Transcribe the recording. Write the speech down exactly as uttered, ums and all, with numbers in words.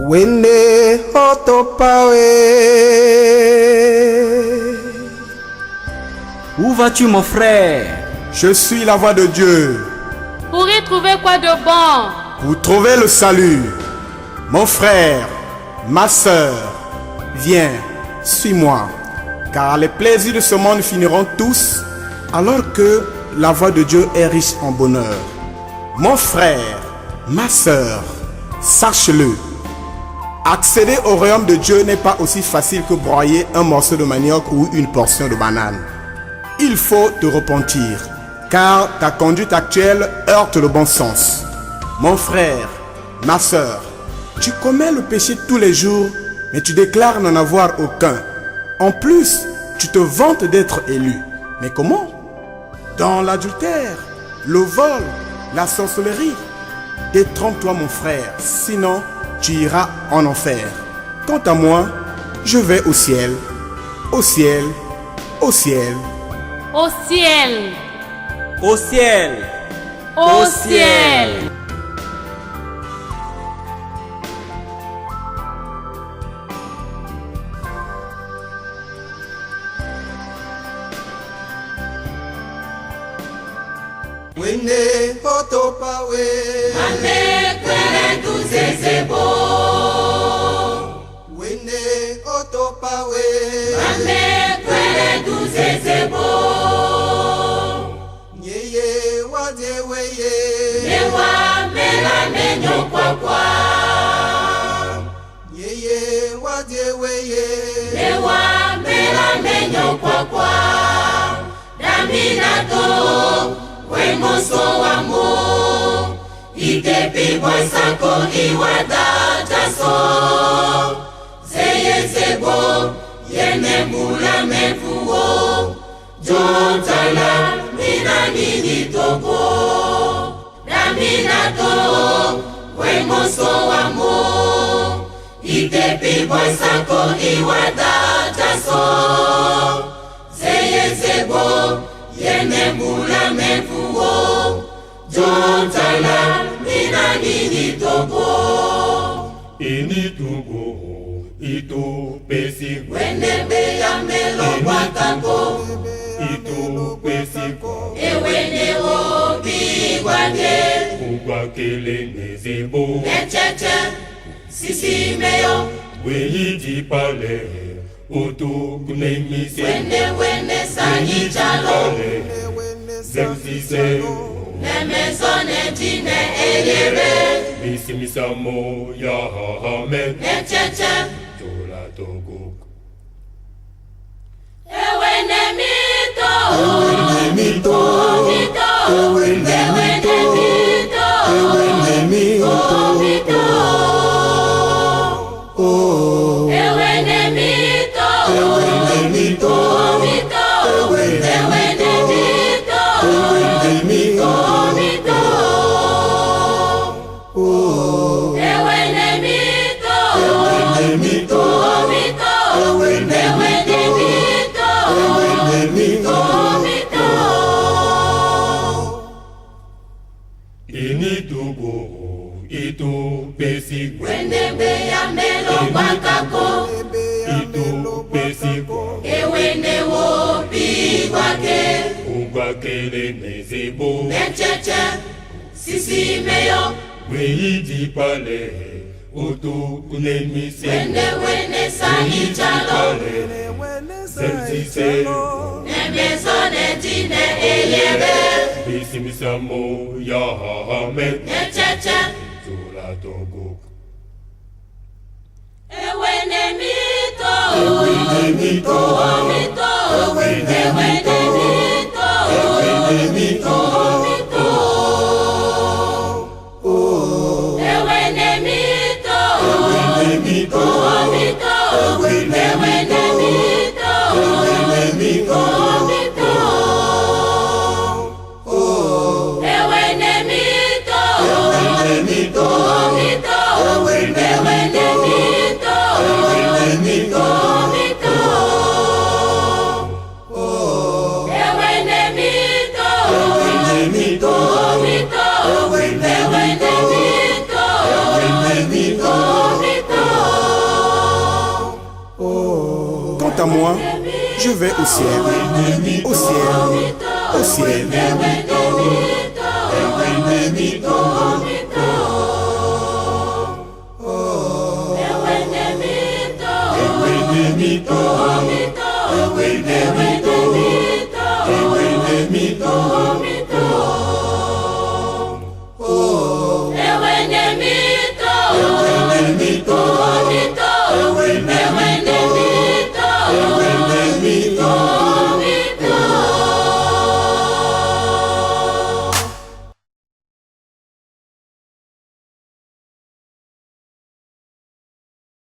Wene oto pawe. Où vas-tu, mon frère ? Je suis la voix de Dieu. Pour y trouver quoi de bon ? Pour trouver le salut. Mon frère, ma sœur, viens, suis-moi, car les plaisirs de ce monde finiront tous, alors que la voix de Dieu est riche en bonheur. Mon frère, ma sœur, sache-le. Accéder au royaume de Dieu n'est pas aussi facile que broyer un morceau de manioc ou une portion de banane. Il faut te repentir, car ta conduite actuelle heurte le bon sens. Mon frère, ma sœur, tu commets le péché tous les jours, mais tu déclares n'en avoir aucun. En plus, tu te vantes d'être élu. Mais comment ? Dans l'adultère, le vol, la sorcellerie. Détrompe-toi, mon frère, sinon tu iras en enfer. Quant à moi, je vais au ciel, au ciel, au ciel. Au ciel. Au ciel. Au ciel. Wene oto pawe. Mame kwele du zezebo. Wene oto pawe. Mame kwele du zezebo. Nyeye wa die weye. Mewa mela menyo kwakwa. Nyeye wa die weye. Mewa mela menyo kwakwa. Dami na too we moso wa mo. Ite pi bwa sako i wa da taso. Zeye zebo, yene mbula me fu wo. Djo tala, mi na nini togo. Dami na too we moso wa mo. Ite pi bwa sako i wa da taso. Zeye zebo, yene mbula me fu wo. Djo tala, mi na nini togo. Ini togo, itu pesi. Wene be ya melo kwa kako. Itu pesi. Ewene wo bi gwake. Ugwakele ne zebo. Echeche, sisi meyo. Weyi di pale. Oto kune mi se. Wene wene sa i jalo. Zem si se. Ne me zo ne di ne eyere. Mi si mi sa mo ya ha ha me. Echeche. Tola togo. Ewene mi to. Ewene mi to. Mi to. Ewene mi to. Ewene mi to. Mi to. Oh. Ewene mi to. Ewene mi to. Mi to. Ewene mi to. Ewene mi to. Mi to. Oh. Ewene mi to. Ewene mi to. Mi to. Ewene mi to. Ewene mi to. Mi to. Ini togo, itu pesi. Wene be ya melo kwa kako. Itu pesi. Ewene wo bi gwake. Ugwakele ne zebo. Echeche, sisi meyo. Weyi di pale. Oto kune mi se. Wene wene sa i jalo. Zem si se. Ne me zo ne di ne eyere. Mi si mi sa mo ya ha ha me. Echeche. Tola togo. Ewene mi to. Ewene mi to. Mi to. Ewene mi to. Ewene mi to. Mi to. Moi, je vais au ciel, au ciel, au ciel.